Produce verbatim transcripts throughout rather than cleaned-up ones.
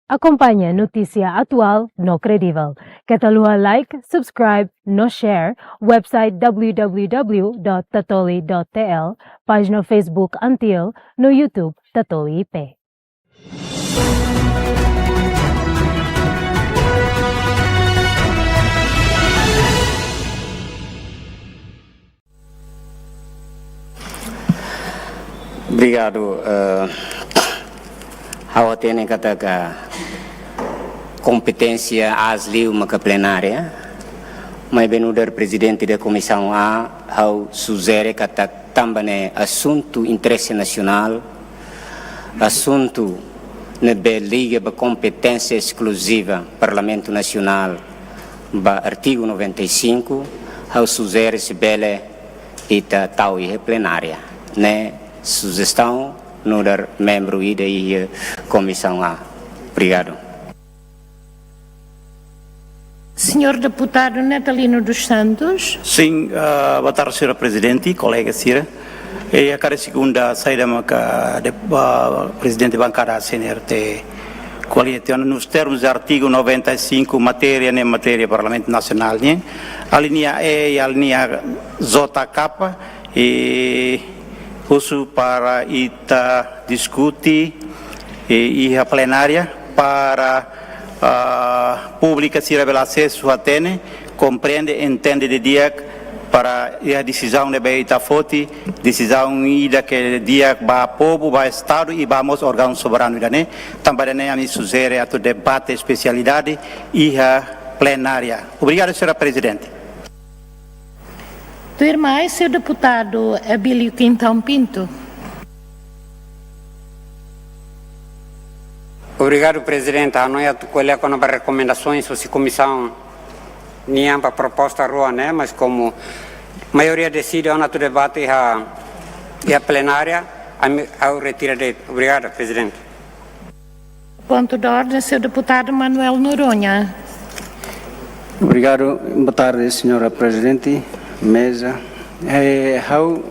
Akompaña notísia atuál no kredivel. Keta haluha like, subscribe no share website w w w dot tatoli dot t l, pájina Facebook Antiel, no YouTube Tatoli I P. Obrigadu. Eh, ha'u hatene katak kompeténsia aas liu maka plenária, maibé nu'udar prezidente da Komisaun A, ha'u sujere katak tanba ne'e asuntu interese nasionál, asuntu ne'ebé liga ba kompeténsia eskluziva Parlamentu Nasionál ba artigu noventa e cinco, ha'u sujere se bele ita tau iha plenária. Ne'e sujestaun nu'udar membru ida iha Komisaun A. Obrigadu. Senhor Deputado Natalino dos Santos. Sin, ah, boa tarde, señora Prezidente, kolega sira. E hakarak segunda saida maka de, ah, Prezidente Bankada C N R T ko'alia tiha ona, nos termos de artigu noventa e cinco, matéria ne'e matéria Parlamentu Nasionál nian, alínea E i alínea J K, i husu para ita diskute, eh, iha plenária para, ah, públiku sira bele asesu, hatene, komprende, entende didi'ak para iha desizaun ne'ebé ita foti, desizaun ida ke di'ak ba povu, ba Estadu i ba mós órgaun soberanu ida-ne'e. Tanba ida-ne'e ami sujere atu debate espesialidade iha plenária. Obrigadu, señora Prezidente. Tuirmai, señór deputadu Abílio Quintão Pinto. Obrigadu, Prezidente. Ha'u atu ko'alia kona-ba rekomendasoens husi komisaun nian ba proposta rua ne'e, mas komu maioria deside ona atu debate iha, iha plenária, ami, ha'u retira de'it. Obrigadu, Prezidente. Ponto de ordem, señór deputadu Manuel Noronha. Obrigadu. Boa tarde, señora Prezidente, meza. Eh, ha'u,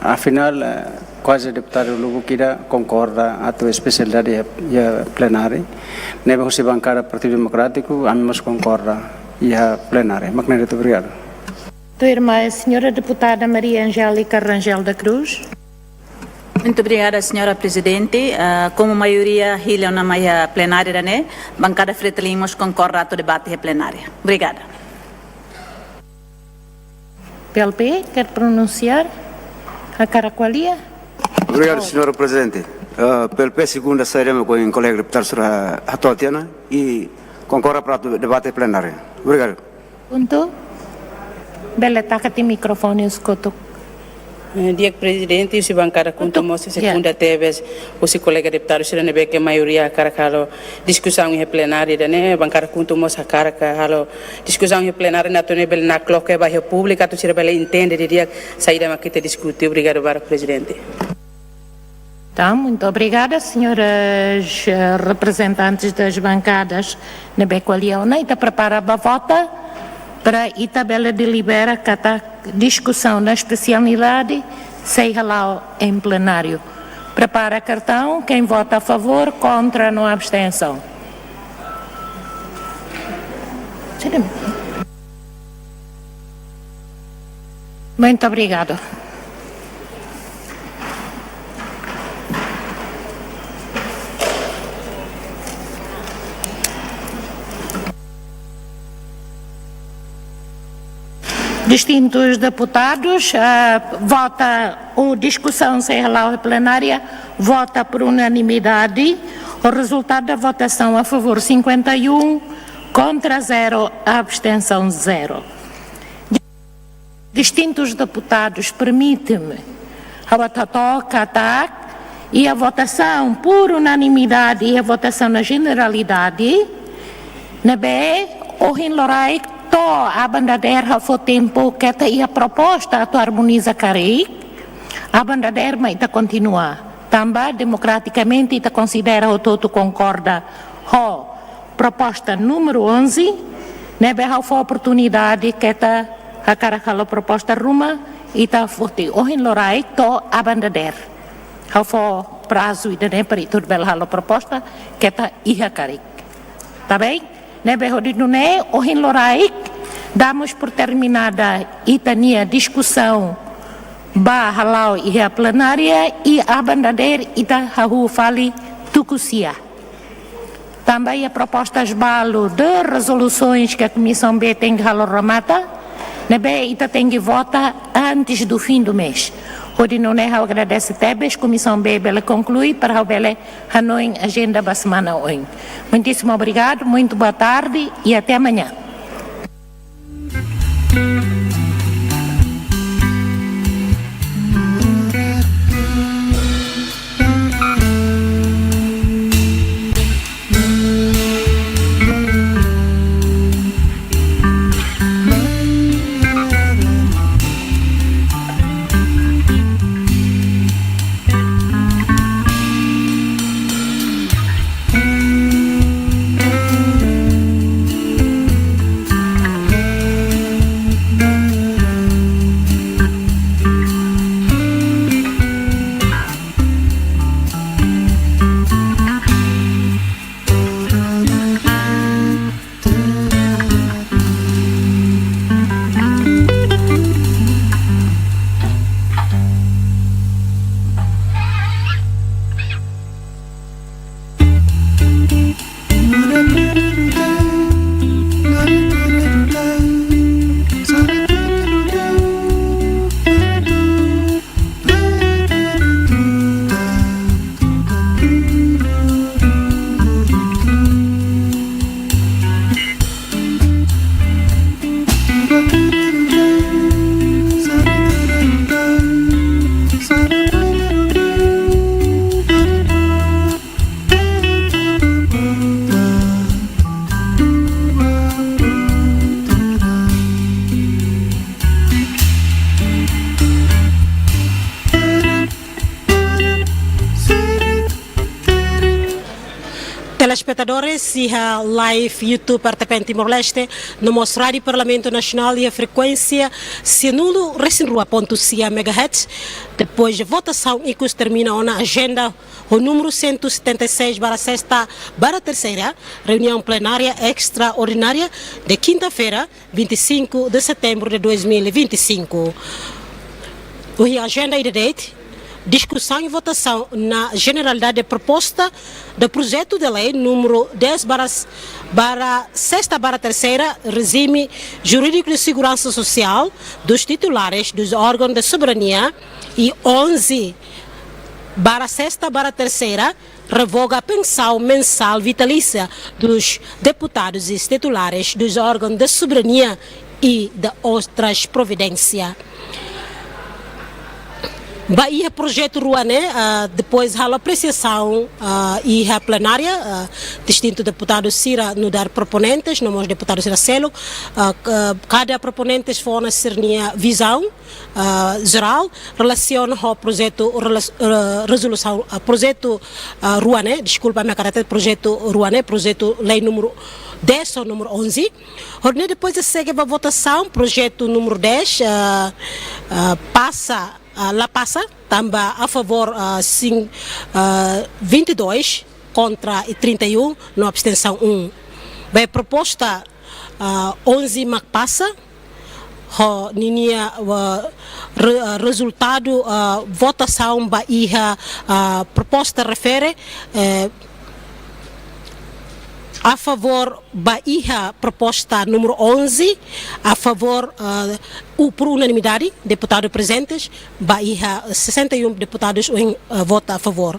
afinál, eh, kuaze deputadu lubuk ida konkorda atu espesialidade iha, iha plenária. Ne'ebé husi bankada Partidu Demokrátiku, ami mós konkorda iha plenária. Mak ne'e de'it, obrigadu. Tuirmai, señora deputada Maria Angélica Rangel da Cruz. Muito obrigada, señora Prezidente. Ah, komu maioria hili ona mai iha plenária ne'e, bankada Fretilin mós konkorda atu debate iha plenária. Obrigada. P L P, quer pronunciar? Hakarak ko'alia? Obrigadu, señora Prezidente. Ah, P L P, segunda saida mak ohin kolega deputadu sira hato'o tiha ona, i konkorda para atu debate plenária. Obrigadu. Puntu. Bele taka tiha mikrofone husi kotuk. Eh, di'ak Prezidente, husi bankada KHUNTO mós, ya, segunda tebes, husi kolega deputadu sira ne'ebé ke maioria hakarak halo diskusaun iha plenária ida-ne'e, bankada KHUNTO mós hakarak halo diskusaun iha plenária ne'e atu nune'e bele nakloke ba iha públiku atu sira bele entende didi'ak saida mak ita diskute. Obrigadu barak, Prezidente. Então, muito obrigada, senhoras, eh, representantes das bancadas ne'ebé ko'alia ona. Ita prepara ba vota, para ita bele delibera katak diskusaun ba espesialidade sei hala'o em plenário. Prepara kartaun, quem vota a favor, contra, no abstensaun. Muito obrigado. Distintos deputados, ah, vota, o diskusaun sei hala'o iha plenária, vota por unanimidade. O resultado da votação: a favor cinquenta e um, contra zero, abstenção zero. Distintos deputados, permite-me ha'u atu hato'o katak iha votasaun por unanimidade, iha votasaun na generalidade, ne'ebé ohin loraik to'o aban dadeer ha'u fó tempu keta iha proposta atu armoniza karik, aban dadeer mak ita kontinua. Tanba demokratikamente ita konsidera hotu-hotu konkorda ho proposta númeru onze, ne'ebé ha'u fó oportunidade keta hakarak halo proposta ruma, ita foti ohin loraik to'o aban dadeer. Ha'u fó prazu ida-ne'e para ita bele halo proposta, keta iha karik. Tá bem? Ne'ebé hodi nune'e, ohin loraik, damos por terminada ita-nia diskusaun ba hala'o iha plenária i aban dadeer ita hahú fali tuku sia. Tanba iha propostas balu de resoluções que a Comissão B tenke halo remata, ne'ebé ita tenke vota antes do fim do mês. Hodi nune'e ha'u agradese tebes, Comissão B bele konklui para ha'u bele hanoin ajenda ba semana oin. Muitíssimo obrigado, muito boa tarde e até amanhã. Telespetadores iha live YouTube R T P N Timor-Leste, no mós Rádiu Parlamentu Nasionál iha frekuénsia sianulu resin rua pontu sia megahertz. Depois de votasaun ikus termina ona ajenda ho númeru cento e setenta e seis barra sexta barra terceira, reunião plenária extraordinária de quinta-feira, vinte e cinco de setembro de dois mil e vinte e cinco. Ohin ajenda ida de'it, diskusaun i votasaun na jeneralidade de proposta de projeto de lei número dez barra, barra sexta barra terceira, regime jurídico de segurança social dos titulares dos órgãos de soberania, e onze barra sexta barra terceira, revoga a pensão mensal vitalícia dos deputados e titulares dos órgãos de soberania e de outras providências. Ba iha projetu rua ne'e, ah, depois halo apresiasaun, ah, iha plenária, ah, distintu deputadu sira nu'udar proponentes, no mós deputadu sira seluk, ah, k-, kada proponentes fó ona sira-nia vizaun, ah, jerál, relasiona ho projetu, relas-, eh, rezolusaun, ah, projetu, ah, rua ne'e, deskulpa, ami hakarak hatete projetu rua ne'e, projetu lei númeru dez ou númeru onze. Hodi nune'e depois de segue ba votasaun, projetu númeru dez, ah, ah, pasa, ah, la pasa, tanba a favór, ah, sin-, ah, vinte e dois, kontra e trinta e um, no abstensaun um. Ba iha proposta, ah, onze mak pasa, ho ninia, ah, re-, ah, rezultadu, ah, votasaun ba iha, ah, proposta refere, eh, a favór ba iha proposta númeru onze, a favór, ah, u-, por unanimidade, deputadu prezentes, ba iha sessenta e um deputadus ohin, eh, vota a favór.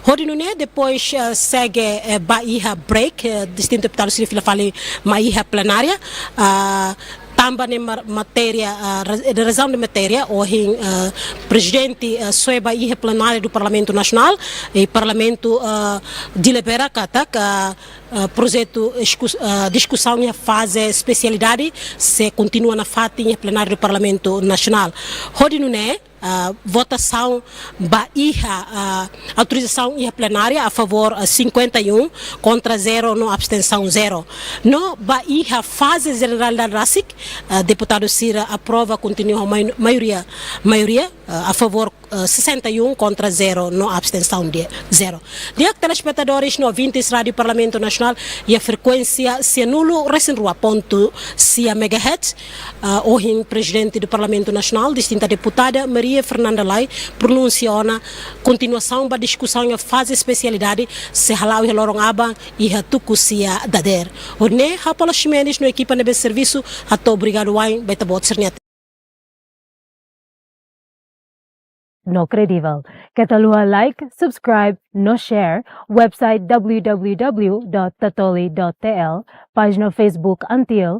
Hodi nune'e depois, eh, segue, eh, ba iha break, eh, distintu deputadu sira fila fali mai iha plenária, ah, tanba ne'e mar-, matéria, ah, ra-, razaun de matéria, ohin, ah, prezidente, ah, soe ba iha plenária do Parlamentu Nasionál, i Parlamentu, ah, delibera katak, ah, ah, projetu diskus-, ah, diskusaun iha faze espesialidade sei kontinua nafatin iha plenária do Parlamentu Nasionál. Hodi nune'e, ah, votasaun ba iha, ah, autorizasaun iha plenária a favór, ah, cinquenta e um, kontra zero, no abstensaun zero. No ba iha faze jeneralidade rasik, ah, deputadu sira aprova kontinua mai-, maioria, maioria, eh, a favór, eh, sessenta e um contra zero, no abstensaun de zero. Di'ak, telespetadores no ouvintes Rádiu Parlamentu Nasionál, iha frekuénsia sianulu resin rua pontu sia megahertz, eh, ohin Prezidente do Parlamentu Nasionál, distinta deputada Maria Fernanda Lay, pronunsia ona kontinuasaun ba diskusaun iha faze espesialidade sei hala'o iha loron aban iha tuku sia dadeer. Hodi nune'e, ha'u Paula Ximenes no ekipa ne'ebé servisu hato'o obrigadu wa'in ba ita-boot sira-nia no kredível. Keta haluha like, subscribe, no share website w w w dot tatoli dot t l, pájina Facebook ANTIL,